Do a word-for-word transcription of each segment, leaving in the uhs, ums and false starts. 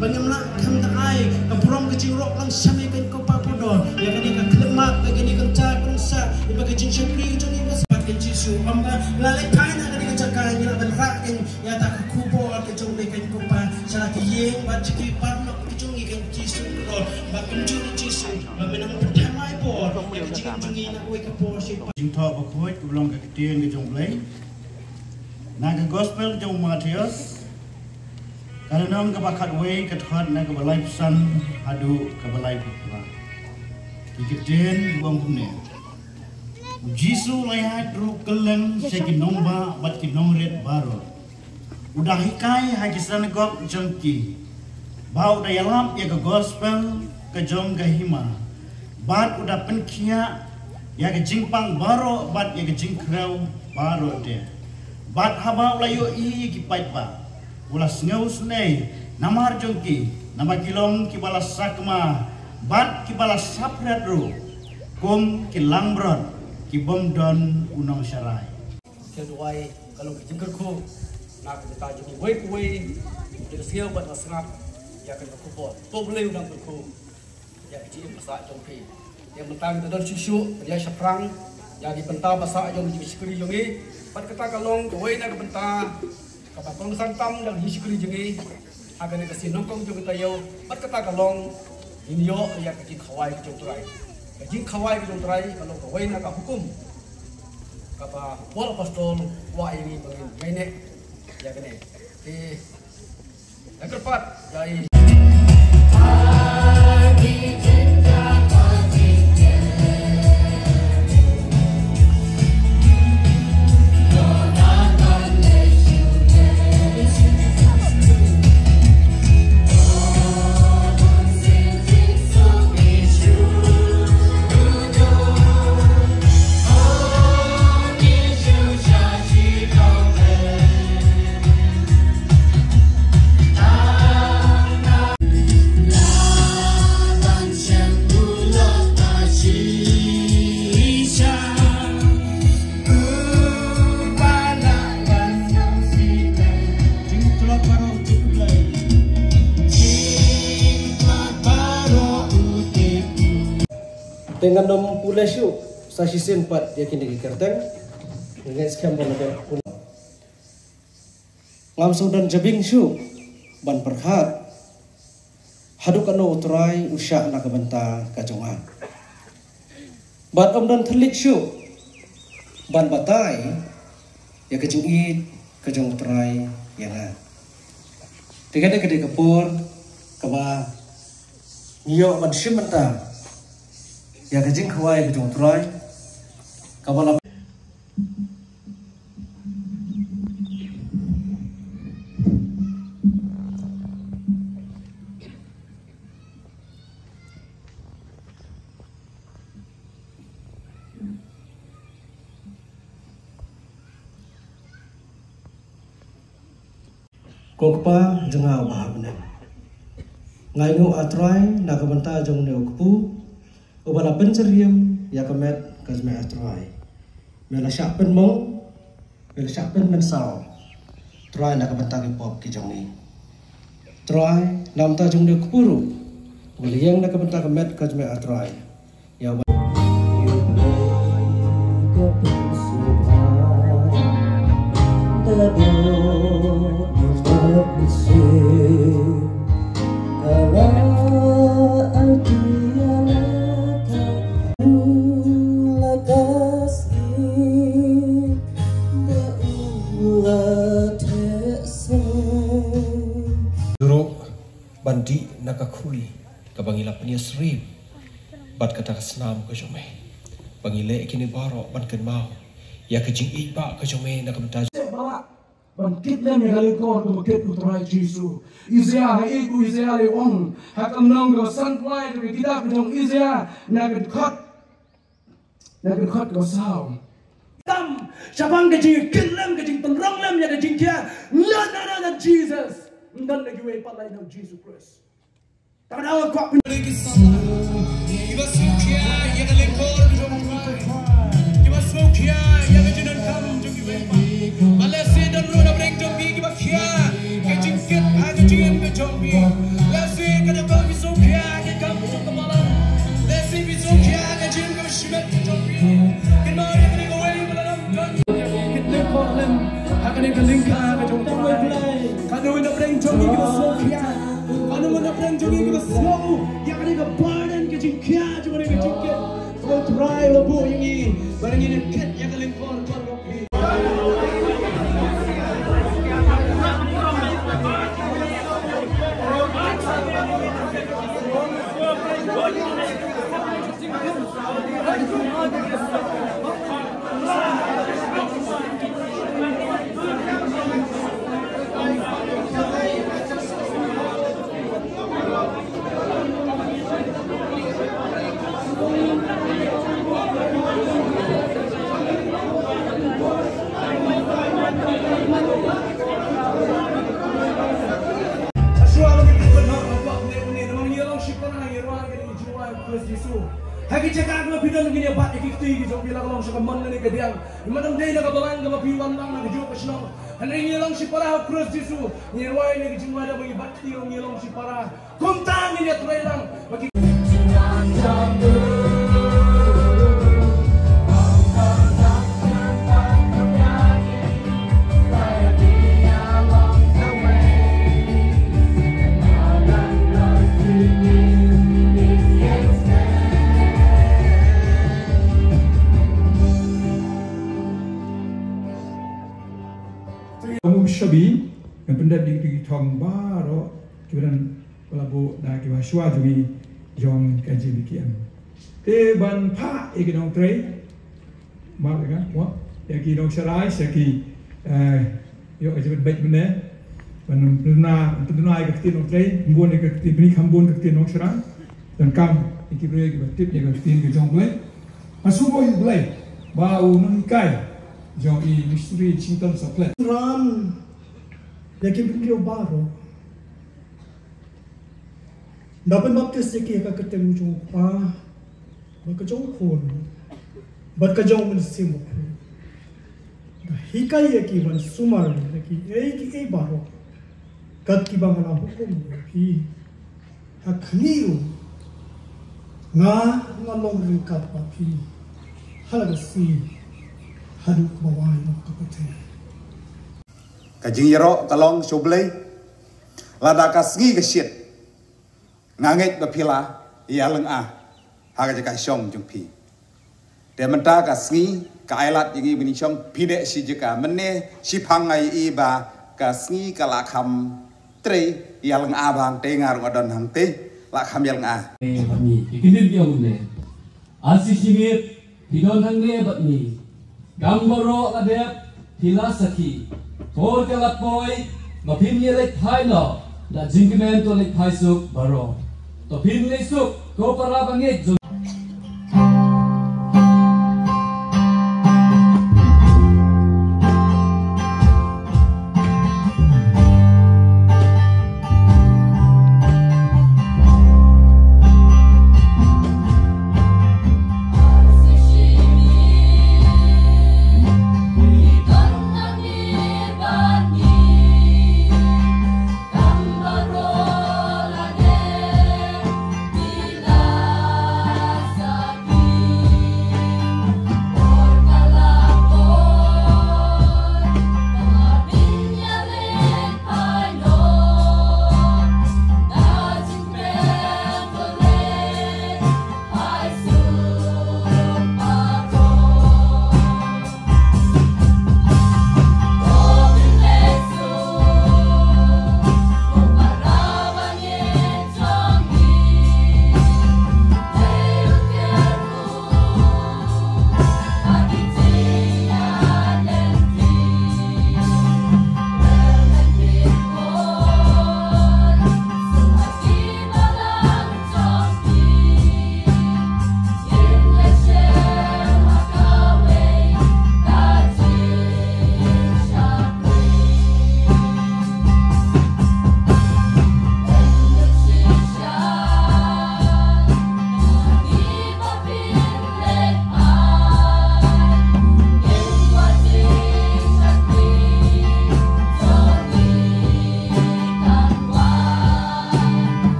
Ba ngim lah kham da ai ka burom ka jingrok lang sha me kane ko Pa Kordor. Ïa kane ka khyllipmat, ïa kane ka kynta kynsa, ïa ka jingshakri ka jong ngi ba spat kane Jisu. Ym ba la leh kai na kane ka jaka ngi la ban rah kane ïa ta ka khubor ka jong me kane ko Pa. Sha la ki ïing bad ki paralok ki jong ngi kane Jisu Kordor. Ba kumjuh Jisu, ba me nang pynthem ai por ïa ka jingim jong ngi na kawei ka por sha kawei. Jingthoh bakhuid kaba long ka ktien ka jong U Blei. Na ka Gospel jong u Mathaios, ka lynnong kaba khatwei, ka dkhot na kaba laiphew san haduh kaba laiphew phra. Ki ktien ki ong kumne. U Jisu u la ïaid ruh kylleng sha ki nongbah bad ki nongrit baroh. U da hikai ha ki synagog jong ki. Bad u da ïalap ïa ka Gospel ka jong ka hima. Bad u da pynkhiah ïa ka jingpang baroh bad ïa ka jingkhrew baroh de. Bad haba u la ïohi ïa ki paidbah, u la sngewsynei namar jong ki, namar ki long kiba la sakma bad kiba la saphriang ruh, kum ki langbrot ki bym don u nongsharai. Ka duwai ka long ka jingkyrkhu na ka bynta jong kiwei kiwei ki la sngewbha bad la sngap ïa kane ka khubor. To U Blei un nang kyrkhu ïa ka jingim ka sah jong phi. Ïa mynta ngi don shuh shuh ïa shaphrang ïa ki bynta ba sah jong ka jingshakri jong ngi. Bad kata ka long kawei na ka bynta kaba kongsan tam da ka jingshakri jong ngi ha kane ka sngi nyngkong jong ka taïew. Bad kata ka long ngin ïoh ïa ka jingkhawai ka jong U Trai. Ka jingkhawai ka jong U Trai ka long kawei na ka hukum kaba u Paul Apostol u kwah ïa ngi ba ngin ïaineh ïa kane. Te la kyrpad ïa i Te ngan ym pule shuh sa shisien pat ïa kine ki kyrteng. Ngan skhem ban ïa. Ngam sngewdon jabieng shuh ban pyrkhat haduh katno U Trai u shah na ka bynta ka jong nga. Bad ym don thylliej shuh ban batai ïa ka jingïeit ka jong U Trai ïa nga. Te kane ka dei ka por kaba ngi ïoh ban shim bynta ïa ka jingkhawai ka jong U Trai kaba la Ko Kpa jong nga uba ha bneng. Nga ainguh ah Trai na ka bynta jong une u kpu uba la pynjyriem ïa ka met ka jong me ah Trai. Me la shah pynmong, me la shah pynmynsaw Trai na ka bynta ki pop ki jong ngi. Trai na ka bynta jong une u kpu ruh uba la ïeng na ka bynta ka met ka jong me ah Trai. Ruh ban dih na ka khuri kaba ngi la pynïasyriem bad kata ka snam ka jong me. Ba ngi leh kine baroh ban kynmaw ïa ka jingïeit ba ka jong me na ka bynta. Ban kit lem ïa ka lyngkor kumba kit u Trai Jisu. Isaiah, ha i u Isaiah leh ong ha ka lynnong kaba sanphew lai ka kitab ka jong Isaiah na ka dkhot. Na ka dkhot kaba saw. Tam shaphang ka jingkit lem, ka jingtynrong lem ïa ka jingkhia. None other than Jesus. None na kiwei pat lait na u Jisu Khrist. Tang da kwah pyn- Kiba sngewkhia ïa ka lyngkor ka jong u Trai. Kiba sngewkhia ïa ka jingdonkam jong kiwei pat. Ba lehse don ruh na pdeng jong ki kiba khia ka jingkit ha ka jingim ka jong ki. Kynmaw ïa kane ka wei ba la dang don. Kit lem por lem ha kane ka lyngkha ka jong U Trai. Kano na pdeng jong ngi kiba sngewkhia, kano na pdeng jong ngi kiba sngew ïa kane ka burden ka jingkhia jong kane ka jingkit. Ko Trai, la buh ïa ngi ba ngin ïa kit ïa ka lyngkor jong U Trai. Shuwa ba ngi pynbna ha pap ne une, namar ngi long shipara ngi rwai ka dei ka jingwai u Khrist Jisu. Ha ki jaka kiba phi don ngin ïa bat ïa ki kti ki jong phi la ka long sha ka mon lane ka diang. Ym dei na ka balang kaba phi wan lang na ka juh ka shnong. Hynrei ngi long shipara ha u Khrist Jisu. Ngi rwai ne ka jingwai da ba ngi bat kti ngi long shipara. Kumta ngin ïa trei lang. Ba ki Ong u Shabi, ngan pyndep ïa ki thong baroh kiba dang ba la buh da kiba shuwa jong ngi jong ka J B K M. Te ban phah ïa ki nongtrei, ma ïa ka, wa, ïa ki nongshakri, ïa ki, eh, ïoh ka jingbat mynne, ban pynduna, pynduna ïa ka ktien nongtrei, bun ïa ka ktien, bni kham bun ka ktien nongshakri, donkam ïa ki briew kiba tip ïa ka ktien ka jong U Blei. Nga sngewbha ïa U Blei ba u nonghikai jong i Mistri Chington Saplet. Ran ïa ki briew baroh. Da pynbaptis ïa ki ha ka kyrteng jong U Kpa, bad ka jong U Khun, bad ka jong U Mynsiem Bakhuid. Da hikai ïa ki ban sumar ïa kiei kiei baroh kat kiba nga la hukum ïa phi. Ha khmih ruh nga, nga long ryngkat bad phi ha la ka sngi haduh kaba wai noh ka pyrthei. Ka jingïaroh ka long sha U Blei. Lada ka sngi ka shit, nga ngeit ba phi la ïalynga ha ka jaka shong jong phi. Te mynta ka sngi ka ai lad ïa ngi ba ngin shong, phi dei shi jaka, mynne shi phang nga ïohi ba ka sngi ka la kham trei ïalynga ba hangtei, nga ruh nga don hangtei la kham ïalynga. Eh, bad ngi, ki kyndit ki ong ne. Ar shi shi miet phi don hangne bad ngi. Kam baroh la dep phi la sakhi. Por ka la poi ba phin ïaleit phai noh. La jingkmen to leit phai suk baroh. To phin leit suk ko para bangeit jong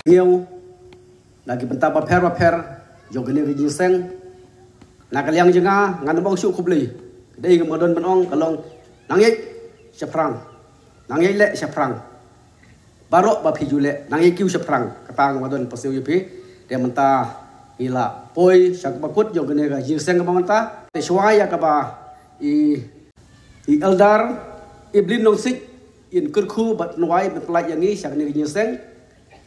Ngew na ki bynta bapher bapher jong kane ka jingïaseng. Na ka liang jong nga, ngan ym ong shuh khublei. Ka dei kaba nga don ban ong ka long, nang ïaid shaphrang, nang ïaid leh shaphrang. Baroh ba phi ju leh, nang ïaid kiew shaphrang. Kata nga don ban sngewthuh ïa phi. Te mynta ngi la poi sha kaba kut jong kane ka jingïaseng kaba mynta. Te shuwa ïa kaba i i Elder Evelyn Nongsiej in kyrkhu bad pynwai ban pyllait ïa ngi sha kane ka jingïaseng.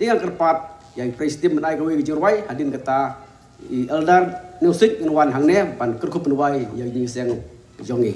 Te ngan kyrpad ïa i Praise Team ban ai kawei ka jingrwai. Hadien kata i Elder Nongsiej in wan hangne ban kyrkhu pynwai ïa ka jingïaseng jong ngi.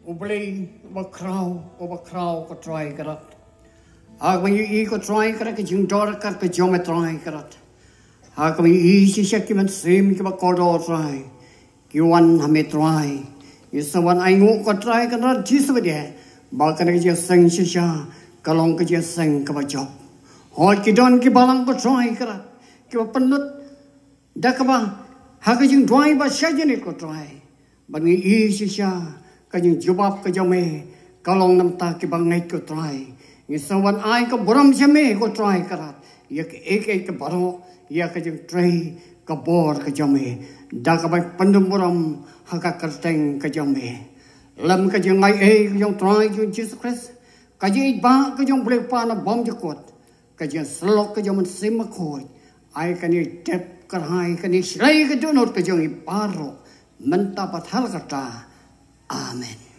U Blei uba khraw, uba khraw ko Trai Kynrad. Ha kaba ngi ïohi ko Trai Kynrad ka jingdor ka jong me Trai Kynrad. Ha kaba ngi ïohi shisha ki mynsiem kiba kordor Trai. Ki wan ha me Trai. Ngi sngewbha ban ai nguh ko Trai Kynrad Jisu ba dei. Ba kane ka jingïaseng shisha ka long ka jingïaseng kaba jop. Hooid ki don ki balang ko Trai Kynrad. Kiba pynlut da kaba ha ka jingduwai ba sha janit ko Trai. Ba ngi ïohi shisha ka jingjubab ka jong me ka long namar kiba ngeit ko Trai. Ngi sngewbha ban ai ka burom sha me ko Trai Kynrad. Ïa kaei kaei ka baroh, ïa ka jingtrei ka bor ka jong me. Da kaba pyndem burom ha ka kyrteng ka jong me. Lem ka jingaiei ka jong Trai jong Jisu Khrist. Ka jingïeit ba ka jong Blei Kpa na bymjukut. Ka jingsyllok ka jong u Mynsiem Bakhuid. Ai kane dep kyrhai kane shlei ka dohnud ka jong ngi baroh. Mynta bad ha la kata. Amen.